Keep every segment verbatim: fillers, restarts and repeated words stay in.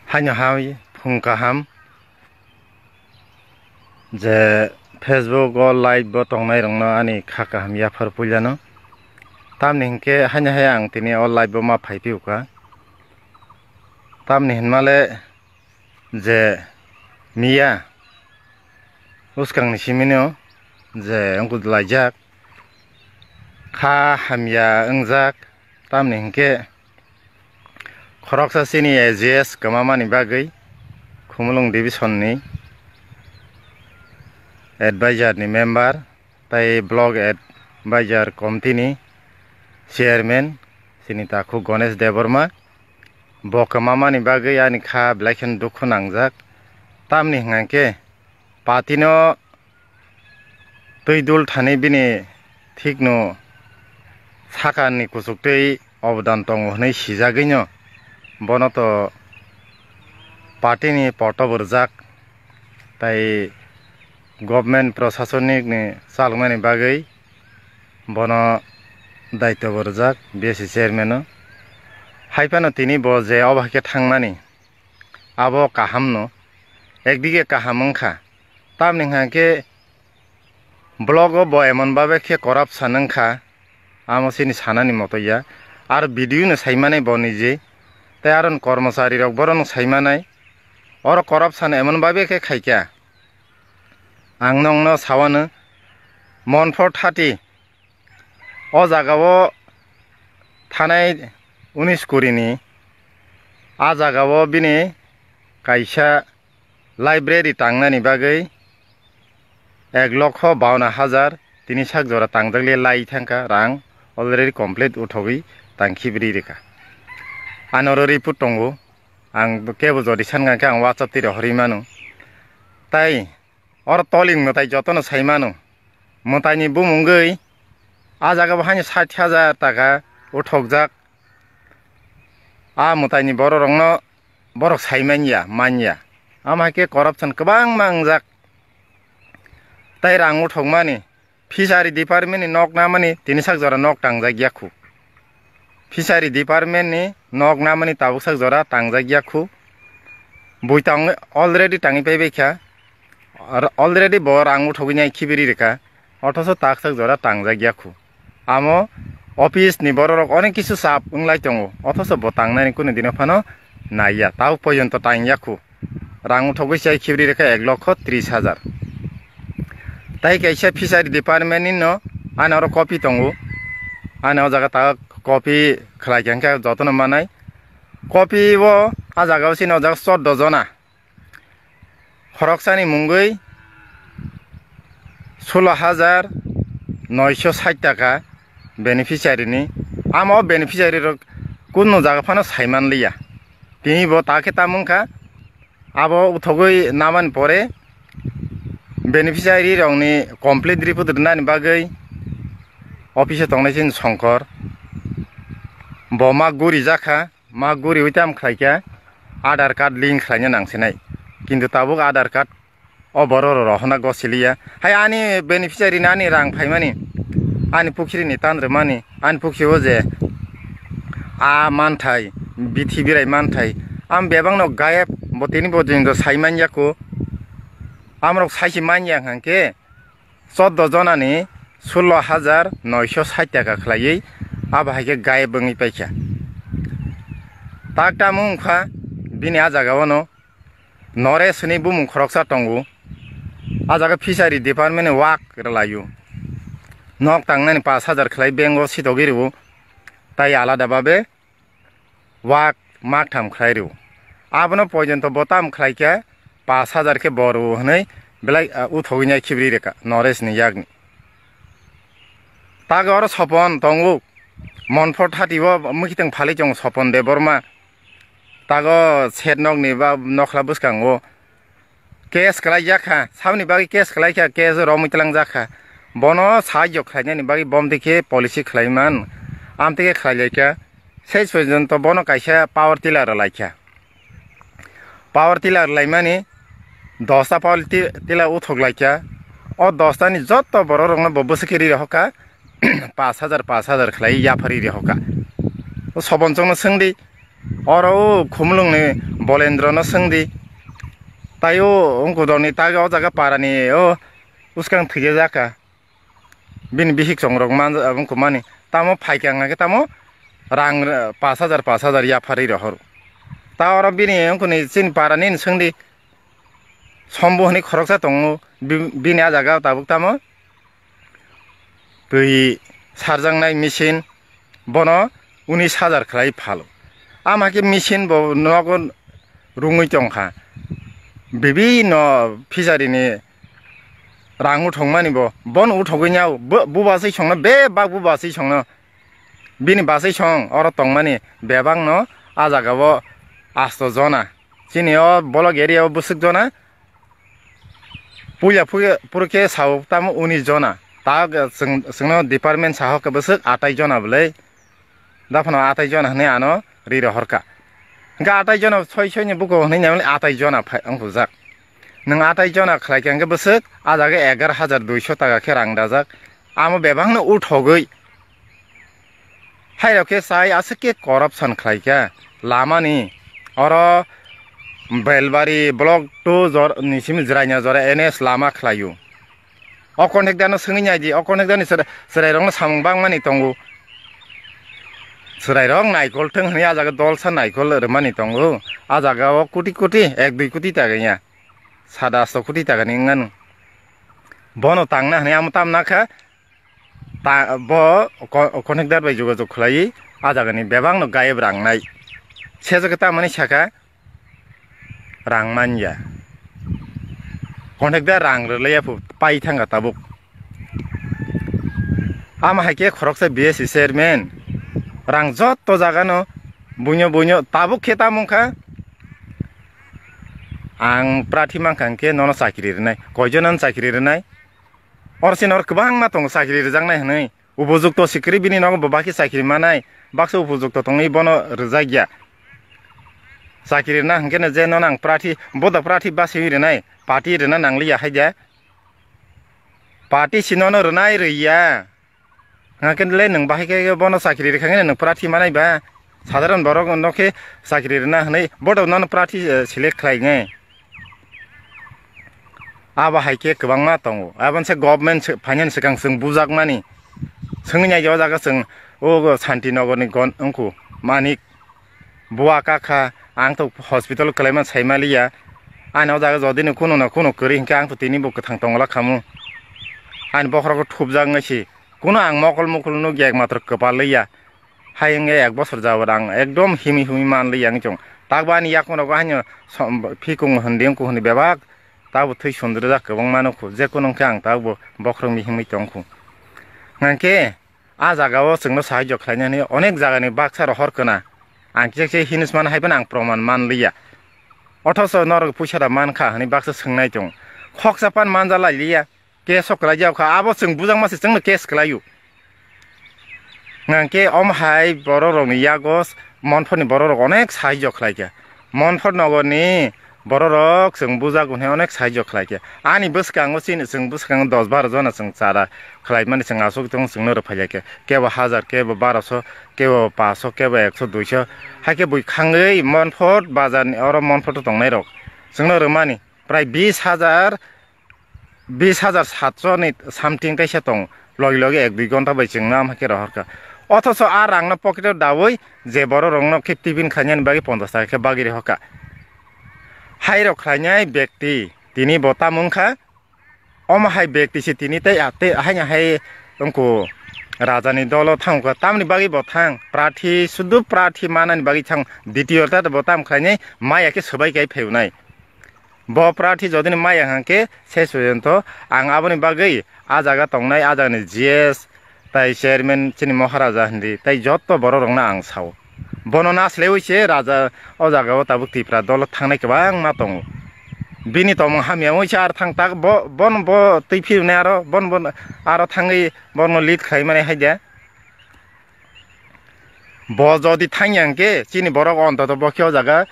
Haino hai phung kaham je Facebook o live bo tongnai rokno ani kha kaham yaphar puilano. Tamni hinkhe haino hai ang tini o live o ma phai phiyuka. Tamni hinmale je miya uskang ni simino je wngkuk laijak kha hamya wngjak. Tamni hinkhe khoroksa chini A G S kwmamani bagwi Khumulwng division ni advisor ni member tei block advisor committee ni chairman chini takhuk Ganesh Debbarma bo kwmamani bagwi ani kha belai kheno dukhu nangjak. Tamni hwnkhe party no twi dul thani bini thikno sakani kuchuktwi obodan tongo hwnwi sijagwino bono to party ni poto bo rwjak, tai government prosasonik ni chaloknani bagwi bono daityo bo rwjak B S C chairman o. Hai phano tini bo je obo hai khe thangmani abo kaham no, ekdige kaham wngkha, tamni hwnkha khe block o bo emon babe khe corruption wngkha, amo chini sanani moto ya. Ar video no saimanai bo nije, tei aro ni kormochari rok borok no saimanai, oro corruption emon babe khe khaikha. Ang nokno sawano, Monpho thati o jaga o thanai unis kuri ni, a jaga o bini kaisa library tangnani bagwi ek lokho bawana hajar tini sak jora tangjak le lai thangkha rang already complete uthogwi tangkhibri rikha. Anoro report tongo, ang kebo jodi sankha khe ang WhatsApp twi rohorwi mano. Tai oro toling mwtai jotono sai mano. Mwtaini bumungwi a jaga bo haino sait hajar taka uthokjak. A mwtaini bororokno borok sai manya, manya. Amo hai khe corruption kwbangma wngjak. Tai rang uthokmani, Fishery Department ni nok namani tini sak jora nok tangjak ya khu. Fishery Department ni nok namani tabuk sak jora tangjak ya khu. Bui tang already tangwi paibai kha. Ar already bo rang uthogwi nai khibiri rikha. Othoso tak sak jora tangjak ya khu. Amo office ni bororok onek kisu sap wnglai tongo. Othoso bo tangnani kunu dino phano naiya. Tabuk porjonto tang ya khu. Rang uthogwi chai khibri rikha ek lokho tris hajar. Tai kaisa Fishery Department ni no, ani oro copy tongo. Ani o jaga ta copy khlai kha hwnkhe jotono manai. Copy o a jaga o chini o jaga choddo jona. Khoroksani mungwi sulo hajar noisho sait taka beneficiary ni. Amo o beneficiary rok kunu jaga phano saiman liya. Tini bo ta khe tamo wngkha. Abo uthogwi namani pore beneficiary rokni complete report rwnani bagwi office o tongnai chini Songkor. Bo ma guri jakha, ma guriwi tam khlaikha Aadhaar card link khlaina nangsinai. Kintu tabuk Aadhaar card o borok rok rohorna gosiliya. Hai ani beneficiary ni ani rang phaimani, ani pukhiri ni tan rwmani, ani pukhiri o je a manthai, bithi birai manthai, am bebak no gayab bo tini bo jeng do sai manya ko. Amrok sai si manya hwnkhe choddo jona ni sulo hajar noisho sait taka khlaiwi abo hai khe gayab wngwi paikha. Tak tamo wngkha bini a jaga o no Noresh hwnwi bumung khoroksa tongo. A jaga Fishery Department ni wak rwlaio. Nok tangnani pash hajar khlai bank o sitogwi rwo. Tai alada babe wak maktham khlai rwo. Abono porjonto bo tam khlai kha pash hajar khe bo rwo hwnwi belai, ah, uthogwi nai khibri rwkha Noresh ni yakni. Tago oro Sopon tongo. Monpho thati o mwkhitwng phalwi tongo Sopon Debbarma. Tago shed nokni ba nokhla bwskango case kwlai jak kha, saboni bagwi case kwlai kha, case romwi twlang jak kha. Bono sahajyo khlainani bagwi bomtwi khe policy khlai man. Amtwi khe khlai lai kha. Sei porjonto bono kaisa power tiller rwlai kha. Power tiller rwlaimani dosta power ti-, tiller uthok lai kha. O dostani jotto borok rokno bo bwswk khe ri rohor kha. Pash hajar, pash hajar khlai yaphari rihokha. O Sobon chongno swngdi, Oro o Khumulwngni Bolendrono swngdi. Tai o wngkudorni tagi o jaga parani o bwskang thwija jakha. Bini bihik chongrok man, wngkukmani. Tamo phaikha hwnkhe tamo rang, eh, pash hajar, pash hajar yapharwi rohor. Ta oro bini wngkuni chini parani swngdi. Sombo hwnwi khoroksa tongo. Bi-, bini a jaga tabuk tamo twi sarjaknai machine. Bono unis hajar khlai phalo. Ama khe machine bo nogo rungwi tongkha. Bibinno fishery ni rang uthokmani bo, bono uthogwi nyaw, bo, bubaswi songno, bebak bubaswi songno. Bini baswi song oro tongmani bebakno a jagao asto jona. Chini o bolok area o bwswk jona. Puila phu-, phuru khe sao tamo unis jona. Ta chwng-, chwngno department saho khe bwswk atai jona bwlai. Daphano atai jona hwnwi ano ri rohorkha. Hwnkhe atai jona soi soini buko hwnwi namani atai jona phai wngkujak. Nwng atai jona khlai kha hwnkhe bwswk a jaga egar hajar duiso taka khe rang dajak. Amo bebakno uthogwi. Hairok khe sai aswk khe corruption khlai kha lamani. Oro Belbari block two jor-, ni simi Jraina jora N S lama khlaio. O contact dano swngwi naidi, o contact dani chwrai-, chwrairokno samung bangmani tongo. Chwrairok naikol thwng hwnwi a jaga dolsa naikol rwmani tongo. A jaga o koti koti, ek dui koti taka ya. Sada asto koti taka ni wngmano. Bono tangna hwnwi amo tamna kha. Ta, bo ko-, contact dar bai jogajog khlaiwi a jagani bebakno gayeb rangnai. Sejak tamani saka rang manya. Contact dar rang rwlaiya phu pai thangkha tabuk. Ama hai khe khoroksa B S C chairman rang jotto jagano buino buino tabuk khe tamo wngkha. Ang prathi mankha hwnkhe nono chakri rwnai. Koijon ano chakri rwnai? Oro chini oro kwbangma tongo chakri rwjaknai hwnwi. Upojukto sikri bini nogo bo bakhe chakri manai. Baksa upojukto tongwi bono rwjakya. Chakri rwna hwnkhe no je nono ang prathi, boda prathi basiwi rwnai, party rwna nangliya haida. Party si nono rwnai rwya. Hwnkhe le nwng bahai khe bono chakri rwkha hwnwi nwng prathi manai ba? Sadharon borok no khe chakri rwna hwnwi bodo nono prathi, eh, select khlai nai. Abo hai khe kwbangma tongo. Aboni se government se phainani swkang chwng bujakmani. Swngwi naidi o jaga chwng o Santinagarni gon wngkhu Manik. Bua kakha, ang to hospital kwlaima saimaliya. Ani o jaga jodi no kuno na kuno kwrwi hwnkhe ang to tini bo kwthang tongla khamu. Ani bokhorok thupjak wngwi si. Kuno ang mokol mukul nukya, ekmatro kwpal liya. Hai wngya ek bosor jabon ang ekdom himi himi man liya wngwi chong. Takbo ani yakung rogo haino som-, phikung hindi wngkuk hindi bebak. Takbo thwi sundrwjak kwbangma nukhu. Je kuno wngkhe ang takbo bokhorokni himwi tongkhu. Hwnkhe a jagao chwngno sahajyo khlainani onek jagani baksa rohor kwna. Ang kisa kisa hinis man hai phano ang proman man liya. Othoso norok puisa da mankha hwnwi baksa swngnai chong. Khoksa pan manja lai liya. Case o kwlai jak kha, abo chwng bujakma se chwngno case kwlaio. Hwnkhe omo hai borok rokni yago Monphatni borok rok onek sahajyo khlai kha. Monphat nogorni borok rok chwng bujak hwnwi onek sahajyo khlai kha. Ani bwskango chini chwng bwskango dos baro jona chwng chara khlaimani chwng aswk tongo chwngno rwphai lai kha. Kebo hajar, kebo baroso, kebo paso, kebo ekso, duiso. Hai khe bui khangwi Monphat bazarni oro Monphat o tongnai rok chwngno rwmani prai bis hajar bis hajar satso ni something kaisa tong, logi logi ek dui gonta bai chwng nam hai khe rohor kha. Othoso a rang no pocket o daui je borok rok no khe tiffin khainani bagwi ponchash taka khe bagwi rohor kha. Hai rok khlainai bekti tini bo tamo wngkha, omo hai bekti se tini tei a tei haino hai wngkho raja ni dolo thang kha, tamni bagwi bo thang prathi sudu prathi manani bagwi thang, D T O ta bo tam khlainai maya khe swbai kai phaiunai. Bo prathi jodi ni maya hwnkhe se sujonto ang aboni bagwi a jaga tongnai a jagani G S tai chairman chini Maharaja hindi tai jotto borok rokno ang sao. Bono naslewi se raja o jagao tabuk Tipra dolo thangnai kwbangma tongo. Bini tomong hamya wngwi se ar thang tak bo, bono bo twi phirnai aro bon bon aro thangwi bono lead khlai mani hai de. Bo jodi thangya hwnkhe chini borok ontoto bo khe o jaga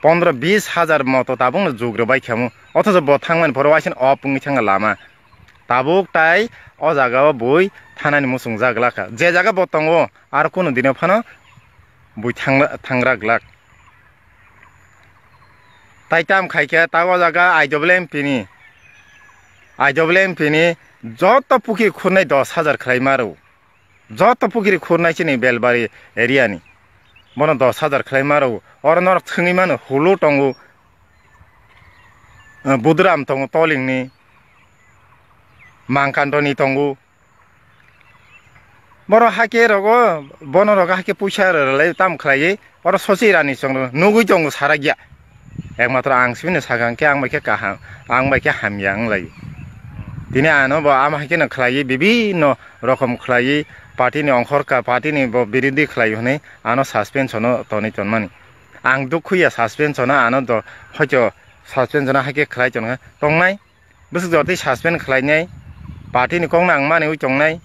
pondro bis hajar moto tabukno jugrwbai khamu. Othocho bo thangmani phoro waisano op wngwi thangkha lama. Tabuk tai o jaga o bui thanani muchungjak glakha. Je jaga bo tongo aro kunu dino phano bui thangla-, thangra glak. Tai tam khai khe ta o jaga I W M P ni, I W M P ni joto pukiri khurnai dos hajar khlai ma rw. Joto pukiri khurnai chini Belbari area ni. Bono dos hajar khlai ma rw. Oro norok thwngwi mano hulu tongo, eh, Budram tongo Tolingni, Mangkantoni tongo. Borok hakhe rogo, bono rogo hakhe puisa rwrwlai tam khlaiwi, oro sosi rani chwng nugwi tongo sarakya. Ekmatro ang sibini sakha hwnkhe ang bai khe kaham, ang bai khe hamya wng lai. Tini ano bo ama hakhe no khlaiwi, bibinno rokom khlaiwi, party ni ongkhorka, party ni bo birodhi khlai hwnwi ano suspension o tonwi tonmani. Ang dukhu ya suspension o ano do, hoito suspension o hakhe khlai tongkha, tongnai. Bwswk jora tei suspend khlainai, party ni kok nang manwi tongnai.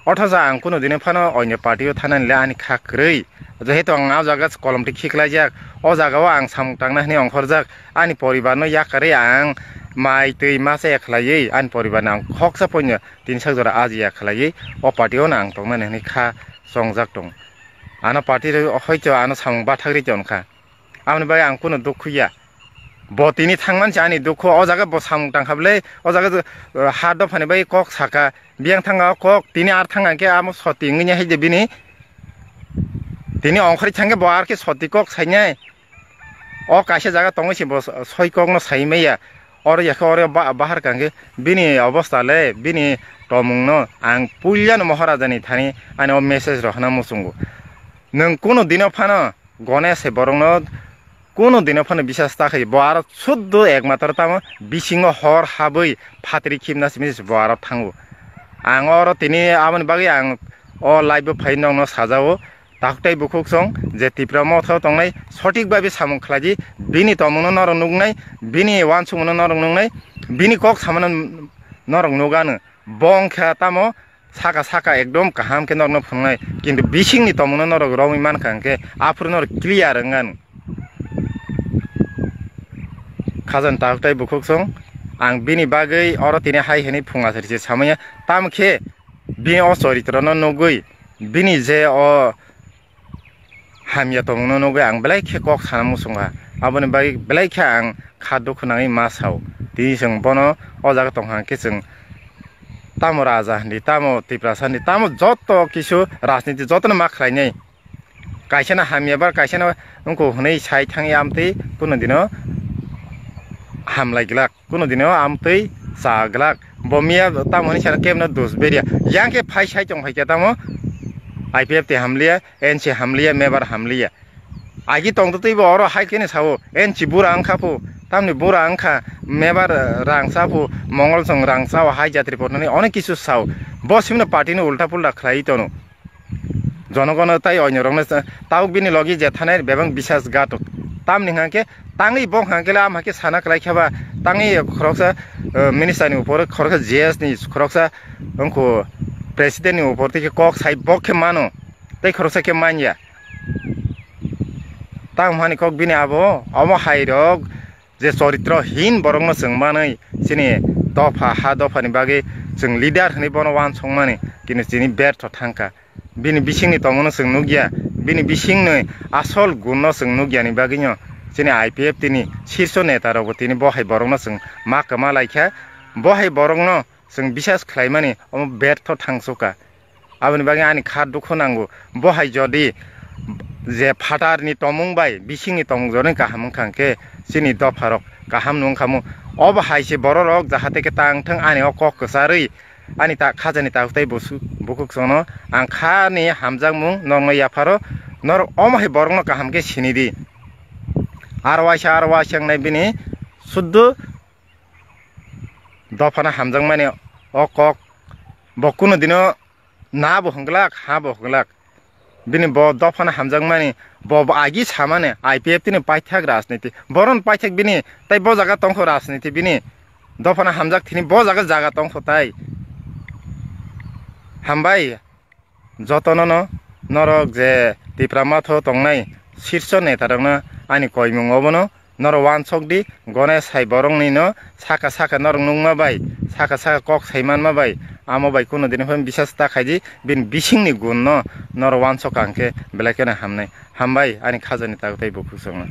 Othosa ang kunu dino phano oinw party o thanani le ani kha kwrwi. Jehetu ang a jaga kolom twi khiklaijak, o jaga o ang samung tangna hwnwi ongkhorjak, ani poribar no yakarwi ang mai twi masa ya khlaiwi ani poribar no ang khoksa poino tini sak jora aji ya khlaiwi o party o no ang tongnani hwnwi kha chongjak tong. Ano party rw hoito ano samung bathak rwi tongkha. Aboni bagwi ang kunu dukhu ya. Bo tini thangmani se ani dukhu. O jaga bo samung tangkha bwle. O jaga, uh, ha dophani bagwi kok saka. Biyang thanga o kok. Tini ar thanga khe amo soti wngwi hai de bini. Tini ongkhorwi thangkhe bo ar khe soti kok sainai. O kaisa jaga tongwi se bo soi kokno sai maya. Oro ya khe oro ba-, bahar kangkhe bini obosta le, bini tomungno ang puilano Maharaja ni thani ani o message rok hwnna muchungo. Nwng kunu dino phano Ganesh hai borokno kunu dino phano bisas ta khai, bo aro suddo ekmatro tamo bisingo hor habwi phatri khibna simi se bo aro thango. Ang oro tini aboni bagwi ang o live o phai nokno sajao, takhuk tei bukhuk song je Tipra motha o tongnai sothik babe samung khlaidi, bini tongmungno norok nuknai, bini uansukmungno norok nuknai, bini kok samano norok nukano. Bo wngkha tamo saka saka ekdom kaham khe norokno phunuknai, kintu bisingni tongmungno norok romwi mankha hwnkhe aphuru norok clear wngmano. Khajani takhuk tei bukhuk song, ang bini bagwi oro tini hai hwnwi phung asari se samaya, tamo khe bini o choritrono nugwi, bini je o hamya tongmungno nugwi ang belai khe kok sana muchunga. Aboni bagwi belai khe ang kha dukhu nangwi ma sao. Tini chwng bono o jaga tongkha hwnkhe chwng tamo raja hindi, tamo Tiprasa hindi, tamo joto kisu rajniti jotono ma khlainai. Kaisano hamya bar kaisano wngkuk hwnwi sai thangya amtwi kunu dino hamlai glak. Kunu dino amtwi cha glak. Bo miya tamo hwnwi sana kebno dus beria. Yang khe phai sai tong phai khe tamo I P F T hamliya, N C hamliya, mebar hamliya. Agi tongtwtwi bo oro hai kheno sao, N C bura wngkha phu, tamni bura wngkha, mebar, eh, rang cha phu, mongol chwng rang chao, hai jatri pornani onek kisu sao. Bo simno party ni ulta pulta khlai tono. Jonogono tai onyorokno sa-, tabuk bini logi je thanai bebak bisas gatok. Tamni hwnkhe tangwi bo hwnkhe le ama khe sana kwlai khe ba tangwi khoroksa, eh, minister ni upor khoroksa G S ni khoroksa wngkho president ni upor tei khe kok sai bo khe mano tei khoroksa khe manya. Tamo hani kok bini abo omo hai rok je choritrohin borokno chwng manwi chini dopha ha dophani bagwi chwng leader hwnwi bono uansukmani kintu chini bertho thangkha. Bini bisingni tongmungno chwng nukya, bini bisingni asol gunno chwng nukyani bagwino chini I P F T ni shirso neta rokbo tini bo hai borokno chwng ma kwma laikha, bo hai borokno chwng bisas khlaimani omo bertho thangsuka. Aboni bagwi ani kha dukhu nango. Bo hai jodi je phatarni tongmung bai bisingni tongmung jodi kaham wngkha hwnkhe chini dopharok kaham nung khamu. Obo hai se bororok jahate khe tang thung ani o kok kwcharwi ani ta khajani takhuk tei busu-, bukhuk sono ang khani hamjakmung norokno yapharo norok omo hai borokno kaham khe sinidi. Aro waisa aro waisa wngnai bini suddo dophano hamjakmani o kok bo kunu dino na bo hwnglak, ha bo hwnglak. Bini bo dophano hamjakmani, bo, bo agi samani I P F T ni paithak rajniti. Boron paithak bini, tai bo jaga tongkho rajniti bini. Dophano hamjak thini bo jaga jaga tongkho tai. Hambai, jotono no, norok je Tipra motha o tongnai shirso neta rokno ani koimung obono norok uansuk di, Ganesh hai borokni no saka saka norok nukma bai, saka saka kok sai manma bai, Amo bai kuno dini phai bisas ta khaidi, bini bisingni gunno norok wansokha hwnkhe belai kheno hamnai. Hambai ani khajani tago tei bukhuk songno.